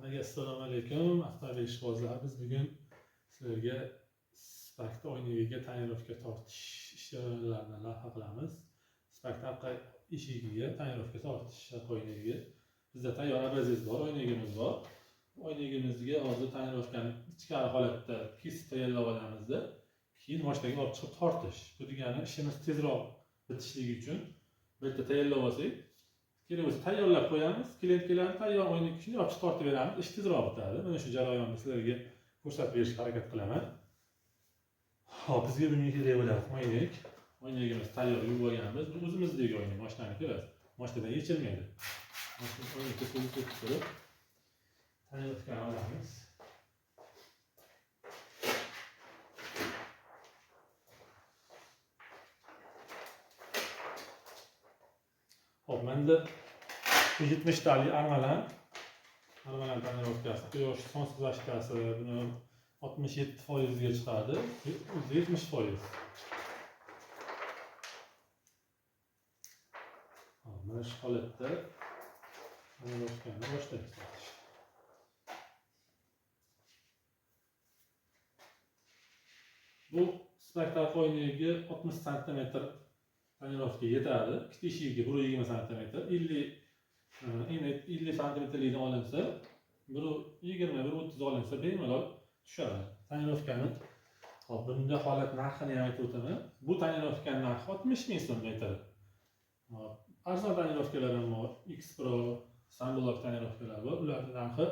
Hammaga assalomu alaykum, avtomobil ishqibozlari. Biz bugun sizlarga Sparkni oynagiga tonirovka tortish ishlarini lavha qilamiz. Sparkni orqa eshigiga tonirovka tortish oynagiga. Bizda tayyor образец bor, oynagimiz bor. Oynagimizga hozir tonirovkani ichkari holatda kesib tayyorlab olamizda, keyin mashinaga olib chiqib tortish. Bu degani ishimiz tezroq bitishligi uchun bitta tayyorlab olsak, kerak bo'lsa tayyorlab qo'yamiz, klient keladi, tayyor oynak shunday olib chiqib tortib beramiz, ish tezroq bitadi. Mana shu jarayonni sizlarga ko'rsatib berishga harakat qilaman. Xo'p, bizga bunga kerak bo'ladi oynak. Oynagimiz tayyor yuvib olganmiz. Bu o'zimizdagi oynak, mashinaniki emas. Mashinadan yechilmaydi. Mashina oynakka suv sepib turib, tayyorlikani olamiz. Xo'p, menda 70 talik armalan tonirovkasi, quyosh солнцезащита si buni 67% ga chiqadi. O'zi 70%. Hop, mana shu holatda tonirovkani boshlaymiz tortishni. Bu Spark oynagi 60 sm tonirovka yetadi. Ikkita eshigiga 120 sm, 50 endi 50 santimetrlikdan olinsa, 120, 130 olinsa bemalol tushadi. Tonirovkani hop, bunda holat narxini ham aytib o'taman. Bu tonirovkani narxi 60 ming so'm metr. Hop, arzon tonirovkalar ham bor. X Pro, Sunblock tonirovkalar bor. Ularning narxi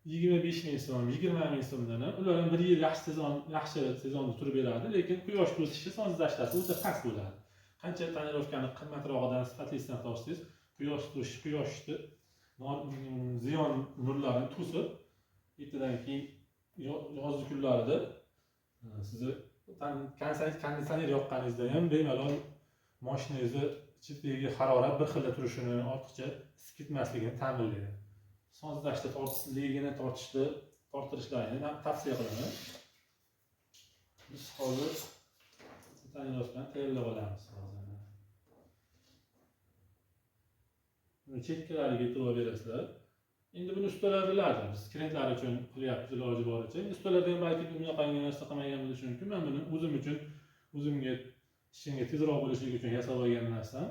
25 ming so'm, 20 ming so'mdan ham. Ular ham bir yil yaxshi sezonda turib beradi, lekin quyosh to'sishi, солнцезащита si o'ta past bo'ladi. Qancha tonirovkani qimmatrog'idan, sifatlisidan tortsangiz, quyosh to'sishi, quyoshni ziyon nurlarini to'sib, ertadan keyin yozgi kunlarida sizni konditsioner yoqqaningizda ham bemalol mashinangizni ichidagi harorat bir xilda turishini, ortiqcha isib ketmasligini ta'minlaydi. Солнцезащита tortishligini torttirishlarini tavsiya qilaman. Biz hozir tonirovkani tayyorlab olamiz hozir. Buni chekkalariga e'tibor berasizlar. Endi buni ustalar biladi. Biz klientlar uchun qilyapmiz iloji boricha. Endi ustalarda ham balki bunaqangi narsa qilmagan bo'lishi mumkin. Men buni o'zim uchun, o'zimga ishimga tezroq bo'lishligi uchun yasab olgan narsam.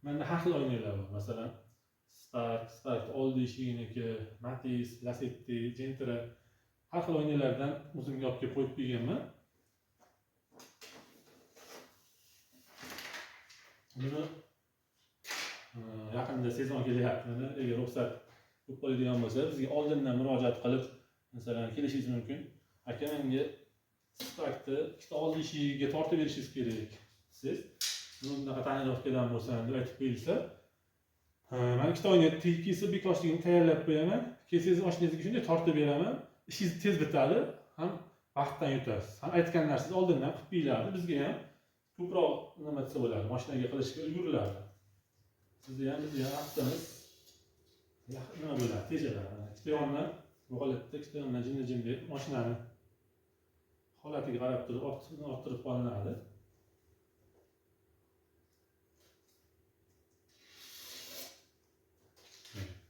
Menda har xil oynalar bor. Masalan, Spark oldi eshiginiki, Matiz, Lacetti, Gentra har xil oynalardan o'zimga olib kelib qo'yib qo'yganman. Buni yaqinda sezon kelyapti. Mana agar ruxsat bo'lib qoladigan bo'lsa, bizga oldindan murojaat qilib, masalan, kelishingiz mumkin. Aka, menga Sparkni ikkita oldi eshigiga tortib berishingiz kerak. Siz bunaqa tonirovkadan bo'lsa deb aytib qo'yilsa, men ikkita oyna kesib bekoshligini tayyorlab qo'yaman. Kelsangiz mashinangizga shunday tortib beraman. Ishingiz tez bitadi, ham vaqtdan yutasiz. Ham aytgan narsangiz oldindan qilib qo'yiladi. Bizga ham ko'proq nima desa bo'ladi, mashinaga qilishga ulguriladi. Sizni ham, bizni ham vaqtimiz nima bo'ladi, tejaladi. Ikkita yondan bu holatda ikkita yondan jinni-jinni mashinani holatiga qarab turib orttirib qolinadi.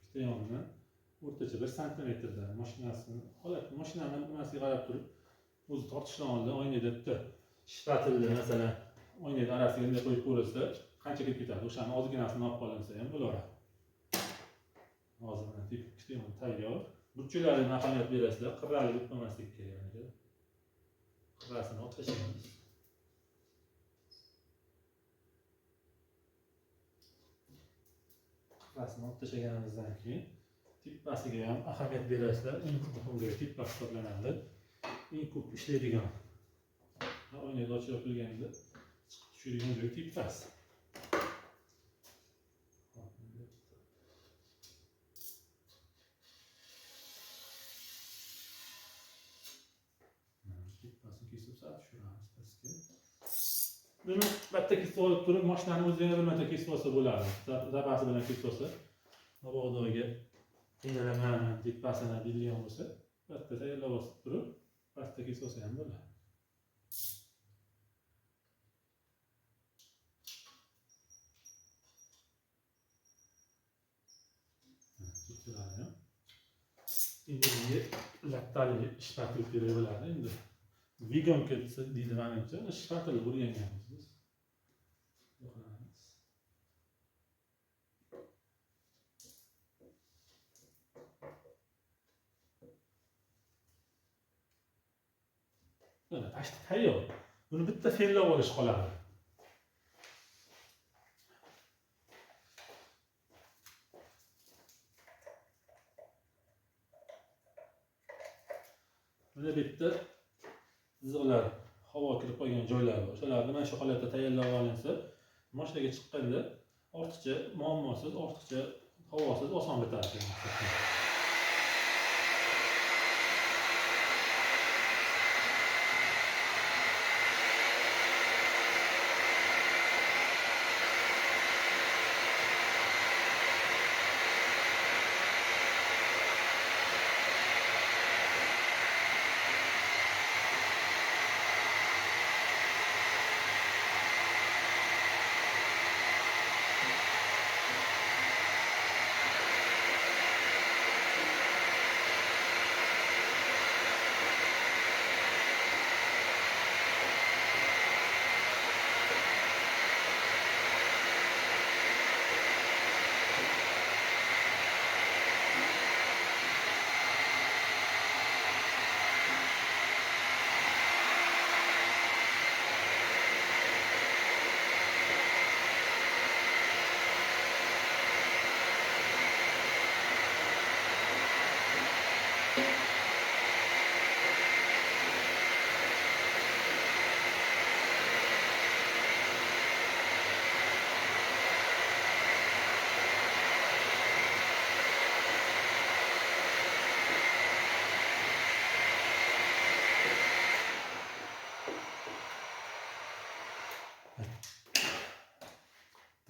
Ikkita yondan o'rtacha 1 santimetrdan mashinasini holat, mashinani nimasiga qarab turib o'zi tortishdan oldin oynada bitta shpatilni, masalan, oynada orasiga bunday qo'yib ko'rilsa, qancha kirib ketadi, o'shani ozginasini olib qolinsa ham bo'laveradi. Hozir mana ikkita yon tayyor. Burchaklarini ahamiyat berasizlar, qirrali bo'lib qolmasligi kerak mana. Qirrasini olib tashlaymiz. Qirrasini olib tashlaganimizdan keyin tepasiga ham ahamiyat berasizlar. Eng muhim joyi tepa hisoblanadi. Eng ko'p ishlaydigan, oynada ochib yopilganda chiqib tushadigan joyi tepasi. Tepasini kesib sal tushiramiz pastga. Buni bitta kesib olib turib, mashinani o'zi yana bir marta kesib olsa bo'ladi. Zapasi bilan kesib olsa, mabodoga qiynalaman tepasini deydigan bo'lsa, bitta tayyorlab olib turib, pastda kesib olsa ham bo'ladi. Chekkalari ham Endi bizga lattali shpatel kerak bo'ladi. Endi veganka deydi manimcha, shpatelni o'rganganmiz biz. Mana pashta tayyor. Buni bitta fellab olish qoladi. Mana bu yerda chiziqlar, havo kirib qolgan joylar bor. O'shalarni mana shu holatda tayyorlab olinsa, mashinaga chiqqanda ortiqcha muammosiz, ortiqcha havosiz oson bitadi.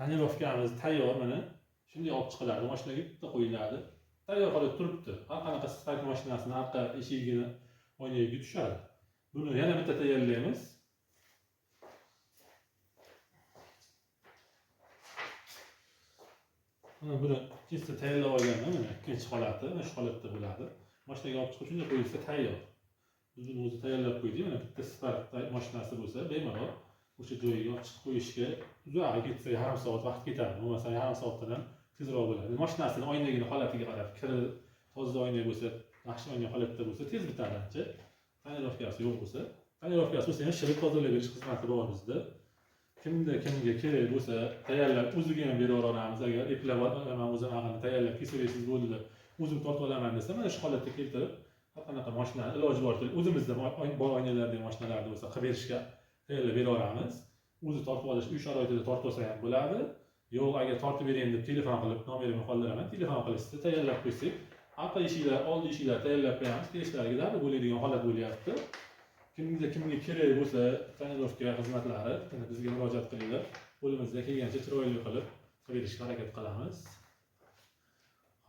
Tonirovkamiz tayyor mana. Shunday olib chiqiladi, mashinaga bitta qo'yiladi. Tayyor holatda turibdi. Har qanaqa Spark mashinasini orqa eshigini oynagiga tushadi. Buni yana bitta tayyorlaymiz. Mana buni ikkinchisi tayyorlab olganman, mana ikkinchi holati, mana shu holatda bo'ladi. Mashinaga olib chiqib shunday qo'yilsa tayyor. Biz buni o'zi tayyorlab qo'ydik. Mana bitta Spark mashinasi bo'lsa, bemalol o'sha joyiga olib chiqib qo'yishga uzoq ketsa yarim soat vaqt ketadi. Bo'lmasa yarim soatdan ham tezroq bo'ladi. Mashinasini oynagini holatiga qarab, kiri toza oyna bo'lsa, yaxshi oyna holatda bo'lsa tez bitadi ancha. Tonirovkasi yo'q bo'lsa, tonirovkasi bo'lsa ham shilib tozalab berish xizmati bor bizda. Kimda kimga kerak bo'lsa tayyorlab o'ziga ham beraveramiz. Agar eplab olaman o'zim ag'ini tayyorlab kesaversangiz bo'ldi, o'zim tortib olaman desa, mana shu holatda keltirib har qanaqa mashinani iloji boricha o'zimizda bor oynalardagi mashinalarni bo'lsa qilib berishga tayyorlab beraveramiz. O'zi tortib olish uy sharoitida tortib olsa ham bo'ladi. Yo'q, agar tortib bering deb telefon qilib nomerimni qoldiraman, telefon qilishsa tayyorlab qo'ysak, orqa eshiklar, oldi eshiklar tayyorlab qo'yamiz, kelishlariga darrov bo'ladigan holat bo'lyapti. Kimga kimga kerak bo'lsa tonirovka xizmatlari, bizga murojaat qilinglar. Qo'limizdan kelgancha chiroyli qilib berishga harakat qilamiz.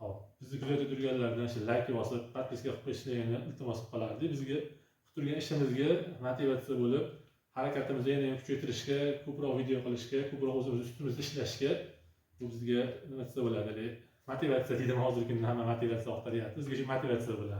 Xo'p, bizni kuzatib turganlardan shu like bosib, podpiska qilib qo'yishlarini iltimos qilib qolardik. Bizga qilib turgan ishimizga motivatsiya bo'lib, harakatimizni yana ham kuchaytirishga, ko'proq video qilishga, ko'proq o'zimiz ustimizda ishlashga bu bizga nima desa bo'ladi, motivatsiya deydimi, hozirgi kunda hamma motivatsiya axtaryapti. Bizga shu motivatsiya bo'ladi.